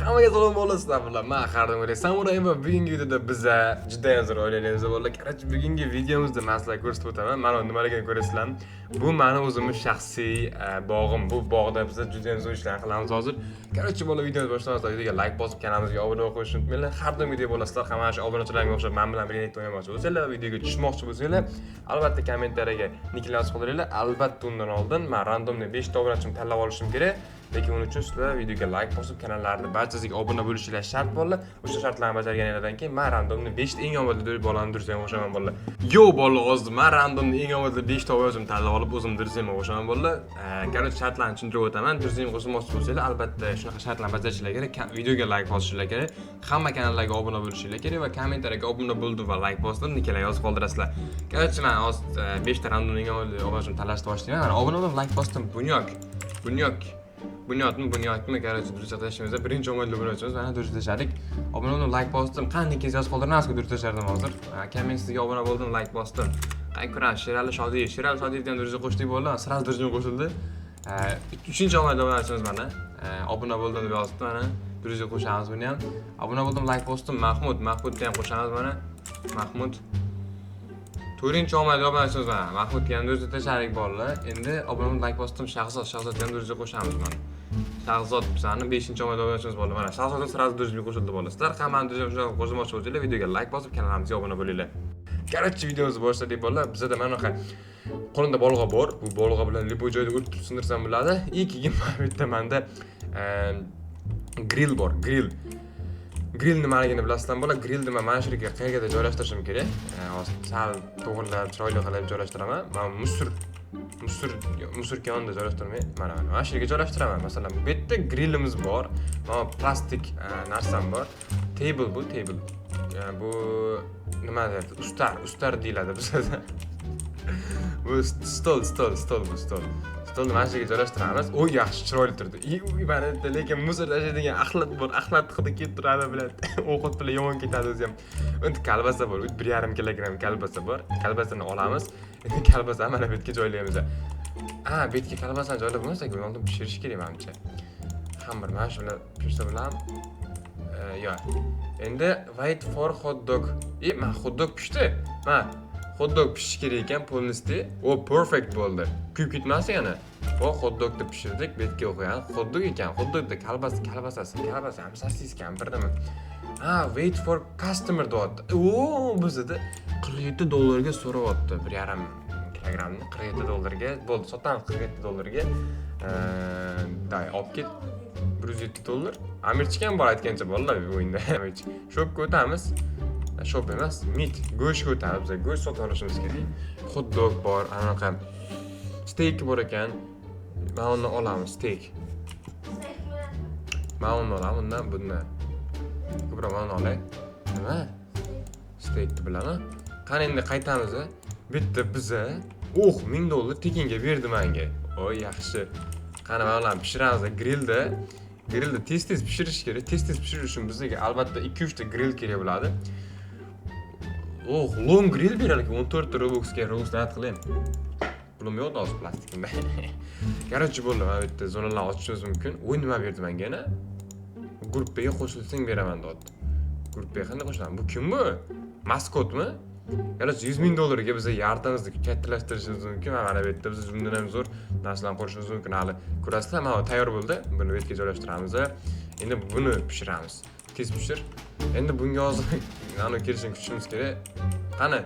Hammaga salom bolalar, sizlar bilan man har doimgidek Samuray va bugungi videoda biza juda ham zo'r o'ylaymiz bolalar. Короче, bugungi videomizda men sizlarga ko'rsatib o'taman. Mana nimaligini ko'rasizlar. Bu mani o'zimni shaxsiy bog'im. Bu bog'da biz juda ham zo'r ishlar qilamiz hozir. Короче, bola, videomiz boshlamasidan videoga like bosib, kanalimizga obuna bo'lib qo'yishni unutmanglar. Har doimgidek bola, sizlar ham mana shu obunachilarimga o'xshab men bilan birgalikda o'ynamoqchi bo'lsanglar, videoga tushmoqchi bo'lsanglar, albatta kommentariyaga niklar yozib qoldiringlar. Albatta undan oldin men рандомный 5 ta obunachimni tanlab olishim kerak. Lekin uning uchun sizlar videoga like bosib, kanallarni barchasiga obuna bo'lishinglar shart bolalar. O'sha shartlarni bajarganinglardan keyin men рандомный 5 ta eng omadli bolani друзья ga qo'shaman bolalar. Yo bolalar, hozir men рандомный eng omadli 5 ta obunachimni tanlab olib, o'zim друзья ga qo'shaman bolalar. Короче, shartlarni tushuntirib o'taman. Друзья ga qo'shilmoqchi bo'lsanglar, albatta shunaqa shartlarni bajarishinglar kerak. Videoga like bosishinglar kerak. Hamma kanallarga obuna bo'lishinglar kerak va kommentariyaga obuna bo'ldim va like bosdim niklar yozib qoldirasizlar. Короче, men hozir 5 ta рандомный eng omadli obunachimni tanlashni boshlayman. Mana obuna bo'ldim, like bosdim. Bunyok. Bunyok. Bunyodmi, Bunyodmi, короче, друзья tashlaymiz. Birinchi omadli obunachimiz, mana друзья tashladik. Obuna bo'ldim, like bosdim. Qanday keyin yozib qoldirmasku, друзья tashlardim hozir. Komment sizga obuna bo'ldim, like bosdim. Qay ko'ramiz, Sherali Shodiyev. Sherali Shodiyevni ham друзья qo'shdik bo'ldi. Сразу друзья qo'shildi. Uchinchi omadli obunachimiz mana. Obuna bo'ldim deb yozibdi mana. Друзья qo'shamiz buni ham. Obuna bo'ldim, like bosdim. Mahmud, Mahmudni ham qo'shamiz mana. Mahmud. To'rtinchi omadli obunachimiz mana. Mahmudga ham друзья tashladik bolalar. Endi obuna bo'ldim, like bosdim. Shahzod, Shahzodga ham друзья qo'shamiz mana. Shahzod bizani 5-omadli obunachimiz bo'ldi. Mana Shahzod сразу друзья qo'shildi bolalar. Sizlar ham mani друзья qo'shilmoqchi bo'lsanglar, videoga like bosib, kanalimizga obuna bo'linglar. Короче, videomizni boshladik bolalar. Bizada mana bunaqa qo'limda bolg'a bor. Bu bolg'a bilan любой joyda urib turib sindirsam bo'ladi. И keyin mana bu yerda menda grill bor, grill. Grill nimaligini bilasizlar bola? Grillni man mana shu yerga qayergadir joylashtirishim kerak. Hozir sal to'g'irlab, chiroyli qilib joylashtiraman. Man мусорка yonida joylashtirmay, mana shu yerga joylashtiraman. Masalan, bu yerda grillimiz bor. Mana plastik narsam bor. Table bu table. Bu nima deyiladi? Ustar, ustar deyiladi bizada. Bu stol, stol, stol bu stol. Stolni mana shu yerga joylashtiramiz. O, yaxshi, chiroyli turdi. И mana yerda lekin мусор tashlaydigan axlat bor. Axlat hidi kelib turadi bilan. Ovqat bilan yomon ketadi o'zi ham. Endi kolbasa bor. 1,5 kilogramm kolbasa bor. Kolbasani olamiz. Endi kolbasani mana bu yerga joylaymiz. A, bu yerga kolbasani joylab bo'lmasa, buni oldin pishirish kerak manimcha. Xamir mana shu bilan pishirsa bilan yo'q. Endi wait for hot dog. E, mana hot dog pishdi. Mana hot dog pishishi kerak ekan полностью. O, perfect bo'ldi. Kuyib ketmasin yana. O, hot dogni pishirdik, bu yerga qo'yamiz. Hot dog ekan. Hot dogda kolbasa, kolbasasi, kolbasa ham sosiska ham bir nima. Ha, wait for customer deyapti. O, bizda 47 dollarga so'rayapti 1,5 kilogrammni 47 dollarga. Bo'ldi, sotamiz 47 dollarga. Day, olib ket. 107 dollar. Amirchik ham bor aytgancha bolalar bu o'yinda. Shopga o'tamiz. Shop emas, meat, go'shtga o'tamiz. Biz go'sht sotib olishimiz kerak. Hot dog bor, anaqa steak bor ekan. Mana uni olamiz, steak. Mana uni olaman, undan bundan. Ko'proq mana uni olay. Nima? Steakni bilaman. Qani endi qaytamiz. Bitta biza, oh, 1000 dollar tekinga berdi menga. Oy, yaxshi. Qani mana ularni pishiramiz grillda. Grillda tez-tez pishirish kerak. Tez-tez pishirish uchun bizga albatta 2-3 ta grill kerak bo'ladi. Oh, long grill berar ekan 14 ta Robuxga. Robux donat qilaymi? Pulim yo'q hozir plastikimda. Короче, bo'ldi, mana bu yerda zonalarni ochishimiz mumkin. Oy, nima berdi menga yana? Gruppaga qo'shilsang beraman deyapti. Gruppaga qanday qo'shilaman? Bu kim bu? Maskotmi? Короче, 100 ming dollarga biza yardimizni kattalashtirishimiz mumkin. Mana bu yerda biz bundan ham zo'r narsalarni qurishimiz mumkin. Hali ko'rasizlar, mana tayyor bo'ldi. Buni bu yerga joylashtiramiz. Endi buni pishiramiz. Tez pishir. Endi bunga hozir anavi kelishini kutishimiz kerak. Qani?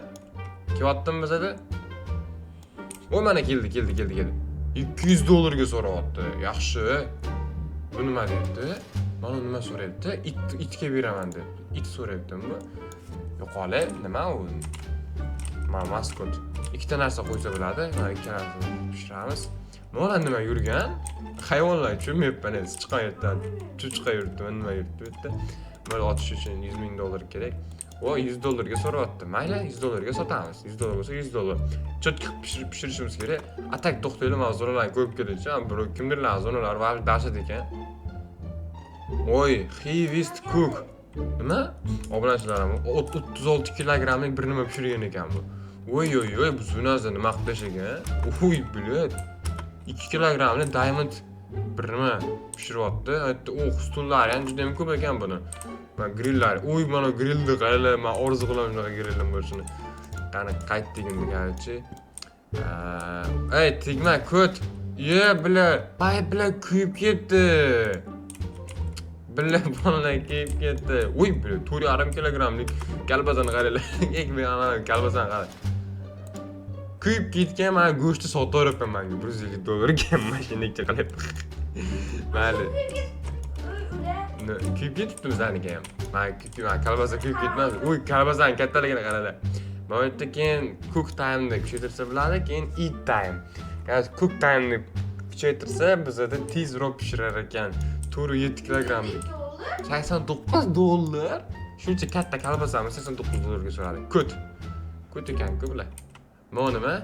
Kelyaptimi bizada? O, mana keldi, keldi, keldi, keldi. 200 dollarga so'rayapti. Yaxshi. Bu nima deyapti? Mana nima so'rayapti? It, itga beraman deb. It so'rayaptimi bu? Yo'qoli, nima u? Mana maskot. Ikkita narsa qo'ysa bo'ladi. Mana ikkita narsa pishiramiz. Mana nima yurgan? Hayvonlar tushunmayapman endi. Sichqon yerdan cho'chqa yuribdi, nima yuribdi bu yerda? Buni otish uchun 100 ming dollar kerak. O, 100 dollarga so'rayapti. Mayli, 100 dollarga sotamiz. 100 dollar bo'lsa 100 dollar. Чётко qilib pishirishimiz kerak. А так to'xtaylik, mana zonalarni ko'rib kelaychi. Bir kimdirlar zonalar dahshat ekan. Oy, heaviest cook. Nima? Obunachilarim, 36 kilogrammlik bir nima pishirgan ekan bu. Oy oy oy, bu zonasida nima qilib tashlagan? Uy, блядь. 2 kilogrammli diamond. Bir nima pishiryapti. Aytdi, "Oh, stullari ham juda ham ko'p ekan buni." Mana grilllar. Uy, mana grillni qaranglar, men orzu qilaman shunaqa grillim bo'lishini. Qani, qaytdik endi, короче. Ey, tegma, ko't. Ye, бля, ay, бля, kuyib ketdi. Бля, bolalar, kuyib ketdi. Uy, бля, 4,5 kilogrammlik kolbasani qaranglar. Mana kolbasani qarang. Kuyib ketgan mana go'shtni sotaveribman manga 150 dollarga mashinaga qilib. Mayli. Kuyib ketibdimi saniki ham? Mana kuyib, mana kolbasa kuyib ketmas. Uy, kolbasani kattaligini qaranglar. Mana bu yerda keyin cook time'ni kuchaytirsa bo'ladi, keyin eat time. Ya'ni cook time'ni kuchaytirsa, bizada tezroq pishirar ekan. 4,7 kilogrammlik. 89 dollar. Shuncha katta kolbasani 89 dollarga so'radi. Ko't. Ko't ekan-ku bular. Mana nima?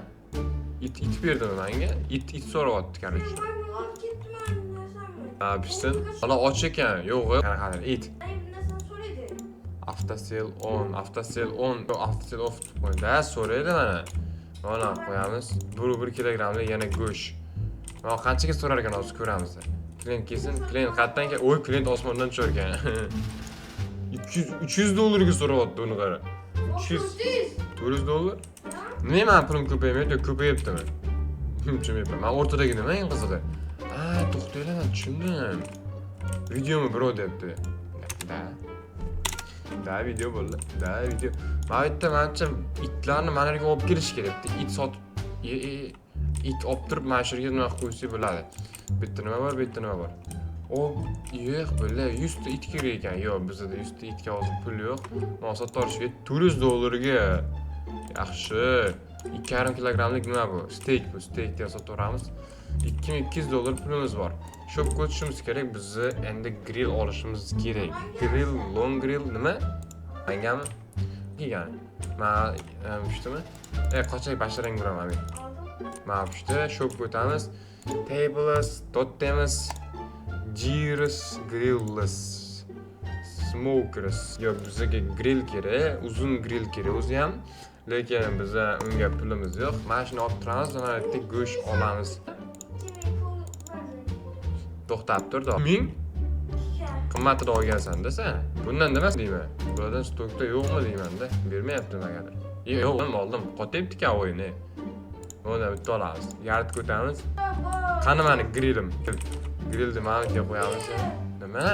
It, it berdimi menga? It, it so'rayapti, короче. Ha, pishsin. Hali och ekan. Yo'q, qara, qara, it. After sale on, after sale on, after sale off deb qo'ydi. Da, so'raydi mana. Mana qo'yamiz. 1,1 kilogrammlik yana go'sht. Mana qanchaga so'rar ekan, hozir ko'ramiz. Клиент kelsin, клиент qayerdan kel? Oy, клиент osmondan tushar ekan. 200, 300 dollarga so'rayapti uni, qara. 300, 400 dollar. Nima, mani pulim ko'paymaydi yo ko'payaptimi? Tushunmayapman. Man o'rtadagi nima eng qizig'i? A, to'xtanglar, man tushundim. Videomi birov deyapti. Да. Да, video bo'ldi. Да, video. Mana bu yerda manimcha itlarni mana yerga olib kelish kerak. Bitta it sotib, it olib turib mana shu yerga nima qilib qo'ysak bo'ladi. Bu yerda nima bor, bu yerda nima bor? O, yo'q, бля, 100 ta it kerak ekan. Yo'q, bizda 100 ta itga hozir pul yo'q. Mana sotib 400 dollarga. Yaxshi. 2,5 kilogrammlik nima bu? Steak bu. Steakni ham sotaveramiz. 2200 dollar pulimiz bor. Shopga o'tishimiz kerak. Bizni endi grill olishimiz kerak. Grill, long grill nima? Mangami? Kelgan. Ma pushtimi? E, qochay, basharang uraman men. Mana pushti, shopga o'tamiz. Tables, totems, Gyros, grills, smokers. Yo'q, bizga grill kerak, uzun grill kerak o'zi ham. Lekin biza unga pulimiz yo'q. Mana shuni olib turamiz, mana bu yerda go'sht olamiz. To'xtab turdi. Ming qimmatida olgansan-da sen. Bundan nima deyman? Bulardan stokda yo'qmi deyman-da. Bermayapti nimagadir. Yo'q, oldim, oldim. Qotyapti-ku o'yini. Uni bitta olamiz. Yaritib o'tamiz. Qani mani grillim? Grillni mana bu yerga qo'yamiz. Nima?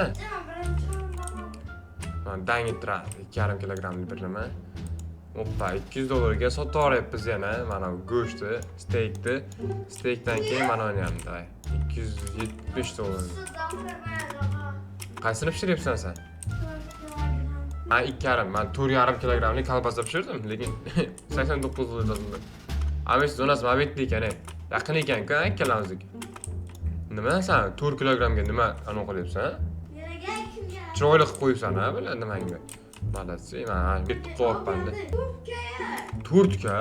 Mana dang ettiradi. 2,5 kilogrammlik bir nima. Oppa, 200 dollarga sotib yuboryapmiz yana mana bu go'shtni, steykni. Steykdan keyin mana uni ham, давай. 270 dollar. Qaysini pishiryapsan sen? Ha, 2,5, man 4,5 kilogrammlik kolbasa pishirdim, lekin 89 dollar sotildi. Amis zonasi mana bu yerda ekan, ey. Yaqin ekan-ku, ikkalamizniki. Nima sen 4 kilogrammga nima anaqa qilyapsan? Chiroyli qilib qo'yibsan, ha, bular nimangni. Молодцы, man bitta qo'yapman-da. To'rtka?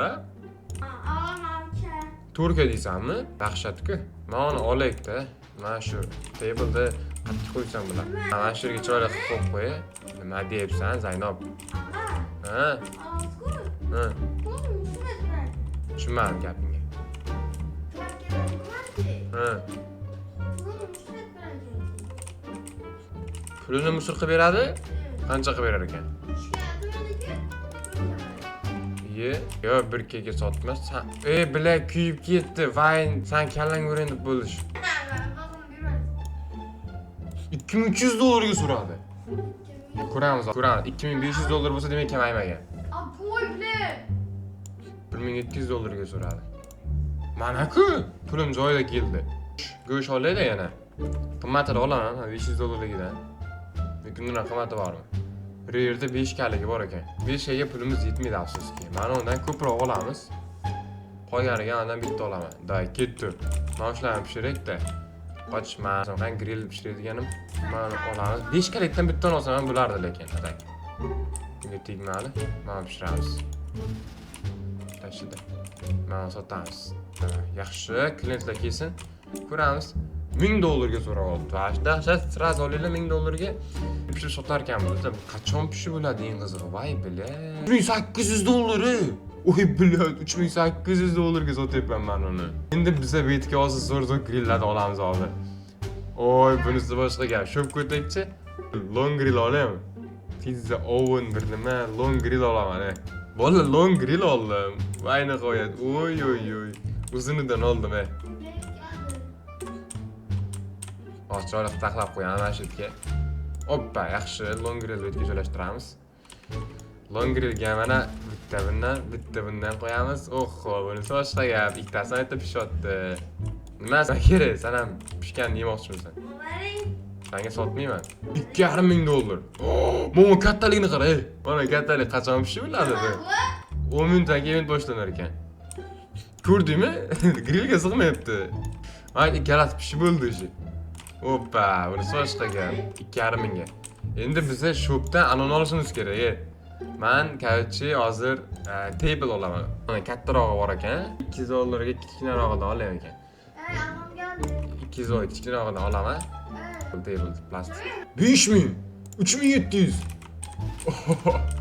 To'rtka deysanmi? Dahshat-ku. Mana uni olaylik-da. Mana shu tableda qattiq qo'ysam bo'ladi. Mana shu yerga chiroyli qilib qo'yib qo'y. Nima deyapsan, Zaynob? Ha? Ha. Tushunmadim gapingga. Ha. Pulini musor qilib beradi? Qancha qilib berar ekan? Ye, yo, bir kega sotmas. San, ey, бля, kuyib ketdi. Vay, san kallang urin deb bo'lish. 2300 dollarga so'radi. Ko'ramiz, ko'ramiz. 2500 dollar bo'lsa, demak kamaymagan. 1700 dollarga so'radi. Mana-ku, pulim joyida keldi. Go'sht olayda yana. Qimmatini olaman, 500 dollarligidan. Lekin undan qimmati bormi? Bir yerda 5 kaligi bor ekan. 5 kaga pulimiz yetmaydi, afsuski. Mana undan ko'proq olamiz. Qolganiga undan bitta olaman. Day, ketdi. Mana shularni pishiraylik-da. Qoch, man grill pishiradiganim. Mana olamiz. 5 kalikdan bittani olsam ham bo'lardi lekin. Так. Bunga tegmadi. Mana pishiramiz. Tashida. Mana sotamiz. Yaxshi, клиент lar kelsin. Ko'ramiz. 1000 dollarga so'rab oldi. Dahshat, сразу olinglar 1000 dollarga. Pishirib sotar ekanmiz. Qachon pishib bo'ladi eng qizig'i? Voy, бля. 3800 dollar. Oy, бля, 3800 dollarga sotyapman man uni. Endi biza bu yerga hozir zo'r zo'r grilllarni olamiz hozir. Oy, bunisi boshqa gap. Shop ko'takchi. Long grill olaymi? Pizza oven bir nima, long grill olaman. Bola long grill oldim. Voy nihoyat. Oy oy oy. Uzunidan oldim. Hozir chiroyli taxlab qo'yaman mana shu yerga. Oppa, yaxshi, long grill bu yerga joylashtiramiz. Long grillga mana bitta bundan, bitta bundan qo'yamiz. Oho, bunisi boshqa gap. Ikkitasini bitta pishyapti. Nima sana kerak? Sen ham pishganini yemoqchimisan? Senga sotmayman. 2,5 ming dollar. Momo kattaligini qara, ey. Mana kattalik qachon pishib biladi bu? 10 minutdan keyin boshlanar ekan. Ko'rdingmi? Grillga sig'mayapti. Mana ikkalasi pishib bo'ldi o'sha. Oppa, bunisi boshqa gap. 2,5 mingga. Endi biza shopdan anoni olishimiz kerak, ey. Man, короче, hozir table olaman. Mana kattarog'i bor ekan. 200 dollarga kichkinarog'idan olar ekan. 200 dollar kichkinarog'idan olaman. Table plastik. 5000, 3700.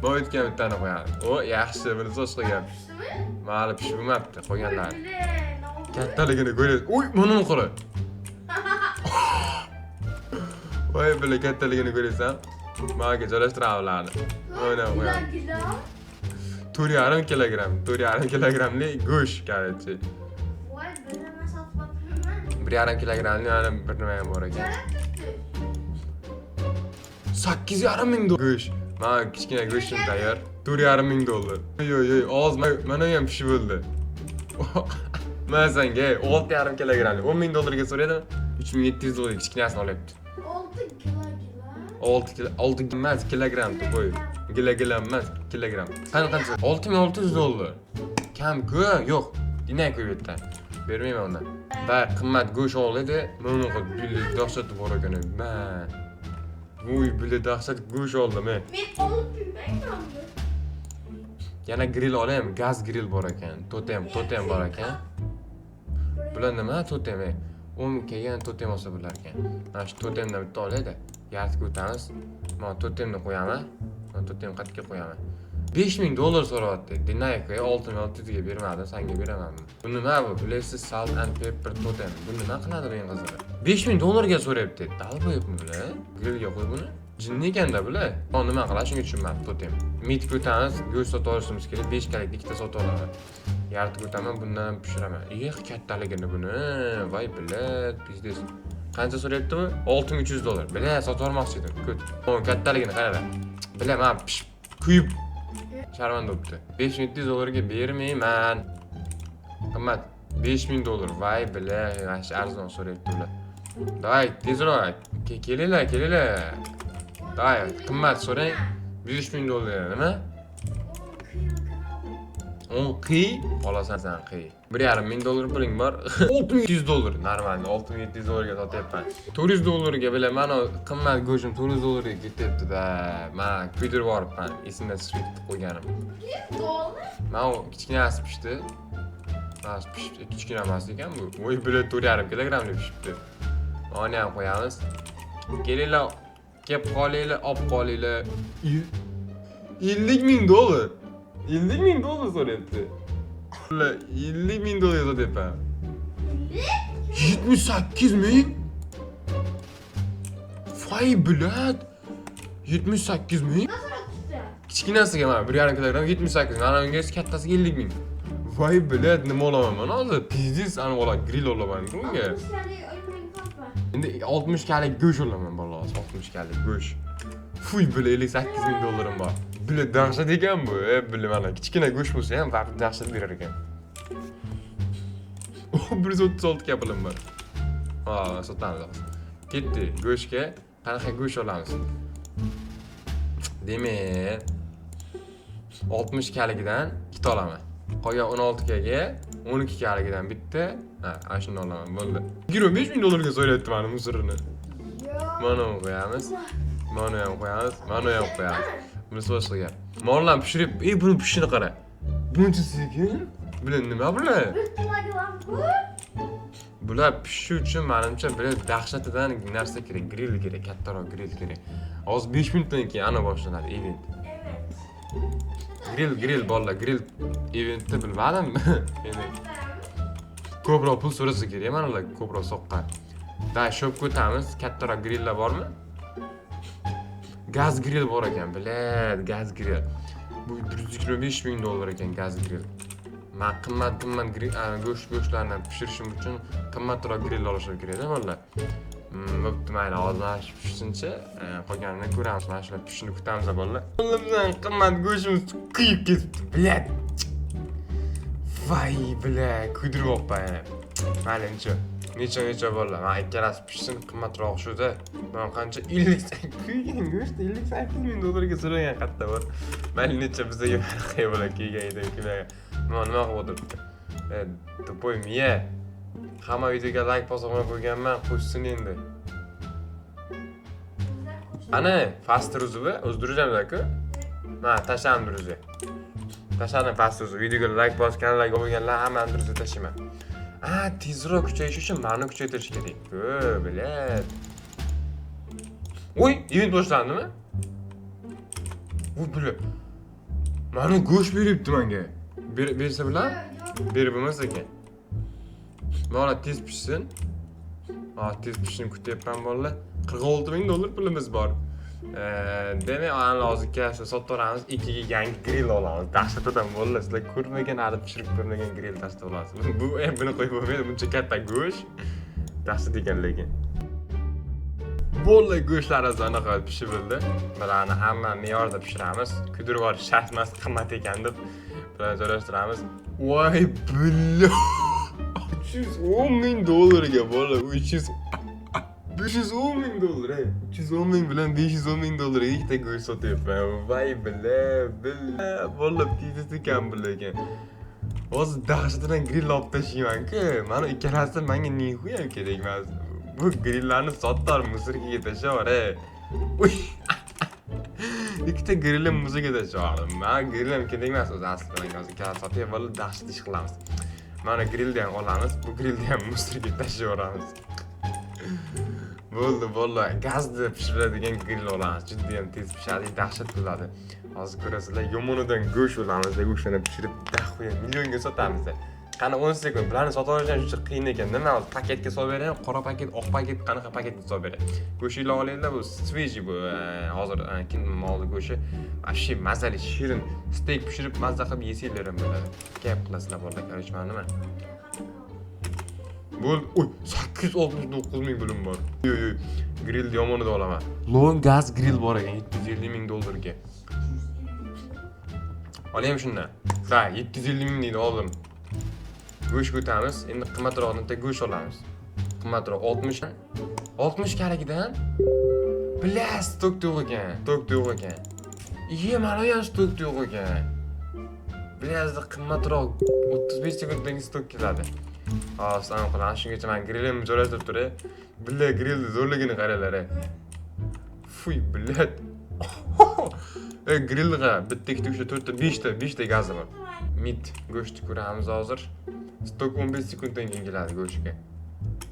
Man o'tgan bittani qo'yaman. O, yaxshi, bunisi boshqa gap. Mali pishib bo'lmabdi qolganlari. Kattaligini ko'ryapsiz. Uy, mana uni qara. Voy, bila kattaligini ko'ryapsan. Manga joylashtiramiz ularni. Mana qo'yaman. 4,5 kilogramm, 4,5 kilogrammli go'sht, короче. 1,5 kilogrammli mana bir nima ham bor ekan. 8,5 ming dollar go'sht. Mana kichkina go'shtim tayyor. 4,5 ming dollar. Yo'q, yo'q, og'iz mana ham pishib bo'ldi. Mana senga 6,5 kilogrammli 10 ming dollarga so'radim. 3700 dollarga kichkinasini olyapti. 6 kilogram. 6 kilo, 6 emas, kilogramm qo'y. Kilogramm emas, kilogramm. Qani qancha? 6600 dollar. Kam-ku, yo'q. Dinay qo'yib yerdan. Bermayman undan. Va qimmat go'sht oldi. Mana bunaqa dahshat bor ekan. Ma. Voy, bile dahshat go'sht oldim, ey. Men olib bilmaymanmi? Yana grill olaymi? Gaz grill bor ekan. Totem, totem bor ekan. Bular nima totem, ey? 10 kelgan totem olsa bo'lar ekan. Mana shu totemdan bitta olaydi. Yaritga o'tamiz. Mana totemni qo'yaman. Mana totem qayerga qo'yaman? 5000 dollar so'rayapti. Dinayka 6600 ga bermadim, senga beramanmi? Bu nima bu? Bilasiz, salt and pepper totem. Bu nima qiladi bu eng qizig'i? 5000 dollarga so'rayapti. Долбоёб mi bular? Grillga qo'y buni. Jinni ekanda bular. O nima qiladi shunga tushunmadim totem. Mitga o'tamiz, go'sht sotib olishimiz kerak. 5 kalik ikkita sotib olaman. Yaritga o'taman, bundan ham pishiraman. Eh, kattaligini buni. Voy bilat, пиздец. Qancha so'rayapti bu? 6300 dollar. Bila, sotib olmoqchi edim. Ko't. O kattaligini qara. Bila, men pishib, kuyib sharmanda bo'libdi. 5700 dollarga bermayman. Qimmat. 5000 dollar. Voy bila, mana shu arzon so'rayapti ular. Давай, tezroq. Kelinglar, kelinglar. Давай, qimmat so'rang. 5000 dollar nima? 10 qiy olasan sen qiy. 1,5 ming dollar puling bor. 6700 dollar. Нормально, 6700 dollarga sotyapman. 400 dollarga bila mana qimmat go'shtim 400 dollarga ketyapti-da. Men kuydirib yuboribman. Esimdan chiqib ketib qo'yganim. Dollar? Mana u kichkinasi pishdi. Mana shu pishibdi. Kichkina emas ekan bu. Voy, bila 4,5 kilogrammlik pishibdi. Uni ham qo'yamiz. Kelinglar, kelib qolinglar, olib qolinglar. 50 ming dollar. 50 ming dollar so'rayapti. Ular 50 ming dollar sotyapman. 78 ming? Voy блядь. 78 ming? Nasıl tuttu? Kichkinasiga mana 1,5 kilogramm 78 ming, ana unga esa kattasiga 50 ming. Voy блядь, nima olaman man hozir? Пиздец, ani olaman, grill olaman unga. 60 tane ölmeyin korkma. Endi 60 kalik go'sht olaman bolalar, 60 kalik go'sht. Fuy, bile 58 ming dollarim bor. Bile dahshat ekan bu. E, bile mana kichkina go'sht bo'lsa ham baribir dahshat berar ekan. 136 kapilim bor. Ha, sotamiz hozir. Ketdik go'shtga. Qanaqa go'sht olamiz? Demak, 60 kaligidan ikkita olaman. Qolgan 16 kaga 12 kaligidan bitta. Ha, ana shuni olaman, bo'ldi. 25 ming dollarga so'rayapti mani musorini. Mana uni qo'yamiz. Mana ham qo'yamiz, mana ham qo'yamiz. Bunisi boshqa gap. Mollar pishirib, ey buni pishishini qara. Buncha sekin. Bular nima bular? 1 kilogram bu. Bular pishishi uchun menimcha bir dahshatidan narsa kerak, grill kerak, kattaroq grill kerak. Hozir 5 minutdan keyin ana boshlanadi event. Evet. Grill, grill bolalar, grill eventni bilmadim. Endi ko'proq pul so'rasa kerak mana ular ko'proq soqqan. Да, shopga o'tamiz. Kattaroq grillar bormi? Gaz grill bor ekan, блядь, gaz grill. Bu 125 ming dollar ekan gaz grill. Man qimmat qimmat go'sht go'shtlarni pishirishim uchun qimmatroq grill olishim kerakda, bolalar. Bo'pti, mayli, hozir mana shu pishsincha, qolganini ko'ramiz. Mana shular pishishini kutamiz, bolalar. Bizdan qimmat go'shtimiz kuyib ketibdi, блядь. Voy, бля, kuydirib yuboribman yana. Mayli, necha? Necha necha, bolalar? Mana ikkalasi pishsin, qimmatroq shuda. Mana qancha, 58 kuygan go'sht 58 ming dollarga so'ragan qayerda bor. Mayli, necha, bizga farqi bo'ladi kuygan edi, kuymagan. Nima nima qilib o'tiribdi? E, тупой miya. Hamma videoga like bosib qo'yganman, qo'shsin endi. Ana, fast ruzuvi, o'zi друзьям-ku. Mana tashladim, друзья. Tashladim fast ruzu. Videoga like bosganlar, like olganlar hammani друзья tashlayman. A, tezroq kuchayish uchun mani kuchaytirish kerak. Ku, блядь. Oy, event boshlandimi? Voy, бля. Mani go'sht beribdi menga. Bersa bilan? Berib bo'lmas ekan. Mana tez pishsin. Ha, tez pishishini kutyapman, bolalar. 46 ming dollar pulimiz bor. Demak, ana hozir ikkalasini sotib yuboramiz, ikkiga yangi grill olamiz. Dahshatidan, bolalar, sizlar ko'rmagan, hali pishirib ko'rmagan grill tashlab olasiz. Bu buni qo'yib bo'lmaydi, buncha katta go'sht. Dahshat ekan lekin. Bolalar, go'shtlarimiz anaqa pishib bo'ldi. Bularni hamma me'yorda pishiramiz. Kuydirib yuborish shart emas, qimmat ekan deb bilan joylashtiramiz. Voy, бля. 310 ming dollarga, bola, 300 510 ming dollar, ey. 310 ming bilan 510 ming dollarga ikkita go'sht sotyapman. Voy, бля, бля, bola, pizza ekan bu lekin. Hozir dahshatidan grill olib tashlayman-ku. Mana ikkalasi menga нихуя kerak emas. Bu grillarni sotib мусорка ga tashlab ey. Uy. Ikkita grillim мусорка ga tashlab. Man grillim kerak emas o'zi aslida menga, hozir ikkalasi sotib bola, dahshat ish qilamiz. Mana grillni ham olamiz. Bu grillni ham мусорка ga tashlab yuboramiz. Bo'ldi, bo'ldi. Gazda pishiriladigan grill olamiz. Jiddiy ham tez pishadi, dahshat bo'ladi. Hozir ko'rasizlar, yomonidan go'sht olamiz, go'shtini pishirib, дохуя millionga sotamiz. Qani 10 sekund. Bularni sotib olish ham shuncha qiyin ekan. Nima hozir paketga solib beray, qora paket, oq paket, qanaqa paketga solib beray? Go'shtinglar olinglar, bu свежий bu hozir kim molni go'shti. Вообще mazali, shirin steyk pishirib, mazza qilib yesanglar ham bo'ladi. Gap qilasizlar, bolalar, короче, mana nima? Bo'ldi. Oy, 869 ming pulim bor. Yo'q, yo'q. Grillni yomonida olaman. Long gaz grill bor ekan 750 ming dollarga. Olaymi shundan? Ha, 750 ming deydi, oldim. Go'sht o'tamiz. Endi qimmatroqdan bitta go'sht olamiz. Qimmatroq 60 60 kaligidan. Бля, stokda yo'q ekan. Stokda yo'q ekan. Iye, mana ham stokda yo'q ekan. Бля, qimmatroq 35 sekunddan keyin stok keladi. Hozir anaqa qilamiz. Shungacha man grillimni joylashtirib turay. Бля, grillni zo'rligini qaranglar. Ey. Fuy, блядь. Ey, grillga bitta, ikkita, uchta, to'rtta, beshta, beshta gazi bor. Meat go'shtni ko'ramiz hozir. Stok 15 sekunddan keyin keladi go'shtga.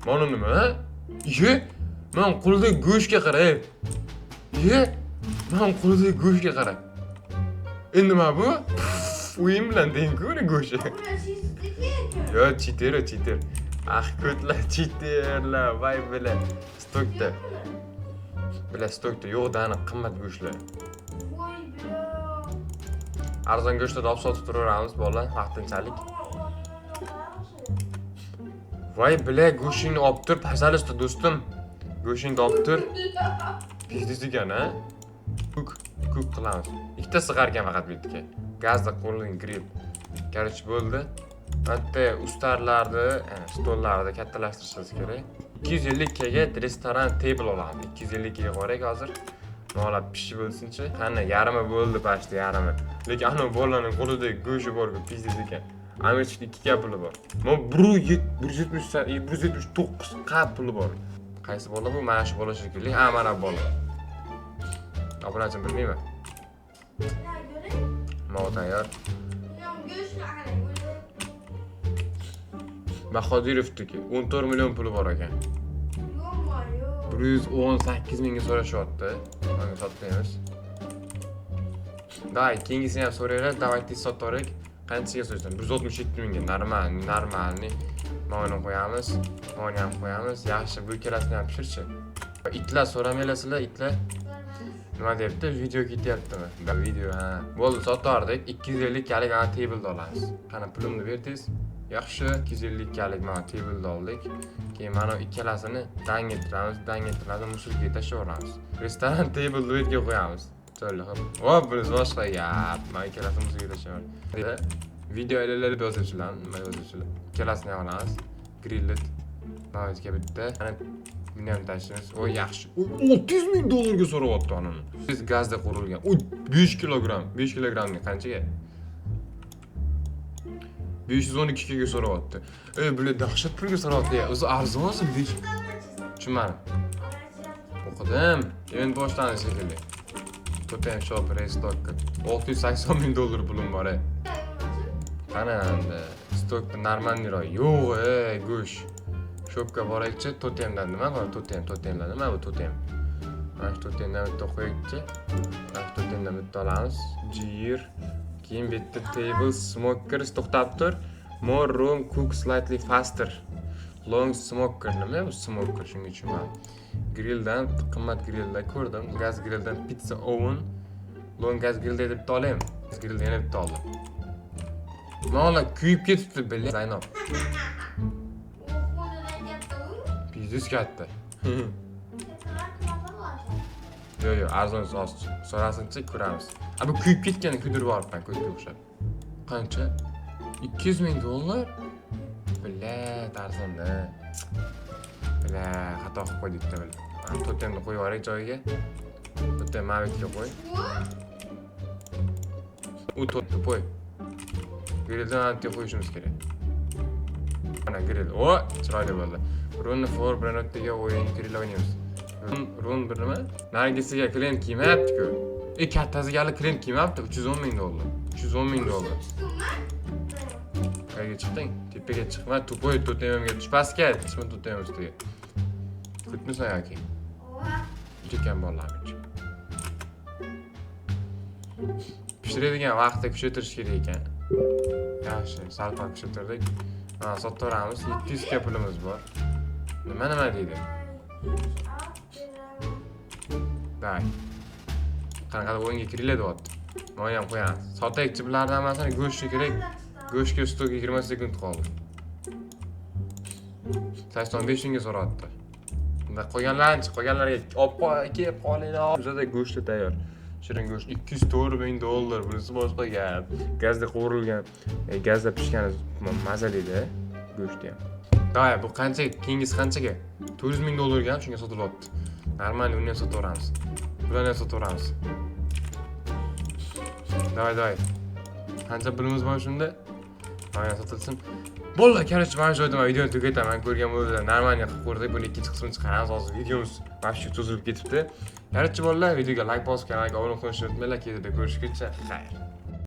Mana nima? Iye, man qo'lidagi go'shtga qara, ey. Iye, man qo'lidagi go'shtga qara. Endi nima bu? O'yin bilan teng-ku uni go'shti. Yo, читер, читер. Ah, ko'tlar, читер lar, voy, бля. Stokda. Бля, stokda yo'q dani qimmat go'shtlar. Voy, бля. Arzon go'shtlarni olib sotib turaveramiz, bolalar, vaqtinchalik. Voy, бля, go'shtingni olib tur, пожалуйста, do'stim. Go'shtingni olib tur. Пиздец ekan, a? Cook, cook qilamiz. Ikkita sig'ar ekan faqat bu yerga. Gazda qo'lning grill. Короче, bo'ldi. Bitta ustarlarni, stollarni kattalashtirishimiz kerak. 250 ga restoran table olamiz. 250 ga qo'yaylik hozir. Molab pishib bo'lsinchi. Qani, yarmi bo'ldi, почти yarmi. Lekin ana bolaning qo'lida go'shti bor-ku, пиздец ekan. Amirchikda 2 ka puli bor. Mana 170 179 qa puli bor. Qaysi bola bu? Mana shu bola shekilli. Ha, mana bu bola. Obunachim bilmayman. Mol tayyor. Yo'q, go'shtni qarang. Bahodirovniki 14 million puli bor ekan. Yo'q, yo'q. 118 mingga so'rashyapti. Manga sotmaymiz. Давай, keyingisini ham so'raylik. Давай, tez sotib yuboraylik. Qanchaga so'raysan? 167 mingga. Нормальный, нормальный. Nonni qo'yamiz. Nonni ham qo'yamiz. Yaxshi, bu ikkalasini ham pishirchi. Itlar so'ramanglar sizlar, itlar. Nima deyapti? Video ketyaptimi? Video, ha. Bo'ldi, sotardik. 250 kalik ana tableda olamiz. Qani pulimni berdingiz? Yaxshi, 250 kalik mana tableda oldik. Keyin mana ikkalasini dang ettiramiz, dang ettiramiz, мусор ga tashlab yuboramiz. Restoran table bu yerga qo'yamiz. Chiroyli qilib. Hop, bunisi boshqa gap. Mana ikkalasini мусор ga tashlab yuboramiz. Video ilalab yozuvchilar, nima yozuvchilar? Ikkalasini ham olamiz. Grilled. Mana yerga bitta. Mana buni ham tashlaymiz. Oy, yaxshi. Oy, 600 ming dollarga so'rayapti anani. Biz gazda qurilgan. Oy, 5 kilogramm. 5 kilogrammni qanchaga? 512 ga so'rayapti. Ey, bular dahshat pulga so'rayapti. O'zi arzon o'zi 5. Tushunmadim. O'qidim. Endi boshlandi shekilli. Totem shop restock. 680 ming dollar pulim bor, ey. Qani endi stokda нормальный roq yo'q, ey, go'sht. Shopga boraylikchi, totemdan nima bor? Totem, totemlar nima bu totem? Mana shu totemdan bitta qo'yaylikchi. Mana shu totemdan bitta olamiz. Jir. Keyin bu yerda table smokers to'xtab tur. More room cook slightly faster. Long smoker nima bu smoker, shunga tushunmadim. Grilldan qimmat grilllar ko'rdim. Gaz grilldan pizza oven. Long gaz grillda bitta olaymi? Gaz grillda yana bitta oldim. Mollar kuyib ketibdi, бля, Zaynab. Пиздец katta. Yo'q, yo'q, arzon so'rasinchi ko'ramiz. A, bu kuyib ketgan, kuydirib yuboribman ko'zga o'xshab. Qancha? 200 ming dollar? Бля, arzonda. Бля, xato qilib qo'ydik bitta, бля. Totemni qo'yib yuboray joyiga. Totem mana bu yerga qo'y. U to'y. Grilldan mana bu yerga qo'yishimiz kerak. Mana grill. O, chiroyli bo'ldi. Run for Brenotiga o'yin grill o'ynaymiz. Run, run bir nima? Nargisiga klient kiymayapti-ku. E, kattasiga hali klient kiymayapti. 310 ming dollar. 310 ming dollar. Qayerga chiqding? Tepaga chiqma, тупой totemimga tush, pastga tushma totem ustiga. Kutmisan yoki? Juda kam bolalarning. Pishiradigan vaqtni kuchaytirish kerak ekan. Yaxshi, sal pal kuchaytirdik. Ha, sotaveramiz. 700 ga pulimiz bor. Nima nima deydi? Day. Qanaqadir o'yinga kiringlar deyapti. Mana ham qo'yamiz. Sotaylikchi bularni hammasini, go'shtni kerak. Go'shtga stokka 20 sekund qoldi. 85 mingga so'rayapti. Unda qolganlarchi, qolganlarga olib kelib qolinglar. Bizada go'shti tayyor. Shirin go'sht 204 ming dollar. Bunisi boshqa gap. Gazda qovurilgan, gazda pishgani mazalida go'shti ham. Давай, bu qancha? Keyingisi qanchaga? 400 ming dollarga ham shunga sotilyapti. Нормально, uni ham sotaveramiz. Bularni ham sotaveramiz. Давай, давай. Qancha pulimiz bor shunda? Mana sotilsin. Bo'ldi, короче, mana shu yerda man videoni tugataman. Ko'rgan bo'lsanglar, нормально qilib ko'rdik. Buni ikkinchi qismini chiqaramiz. Hozir videomiz вообще cho'zilib ketibdi. Короче, bolalar, videoga like bosib, kanalga obuna bo'lishni unutmanglar. Keyingi ko'rishguncha xayr.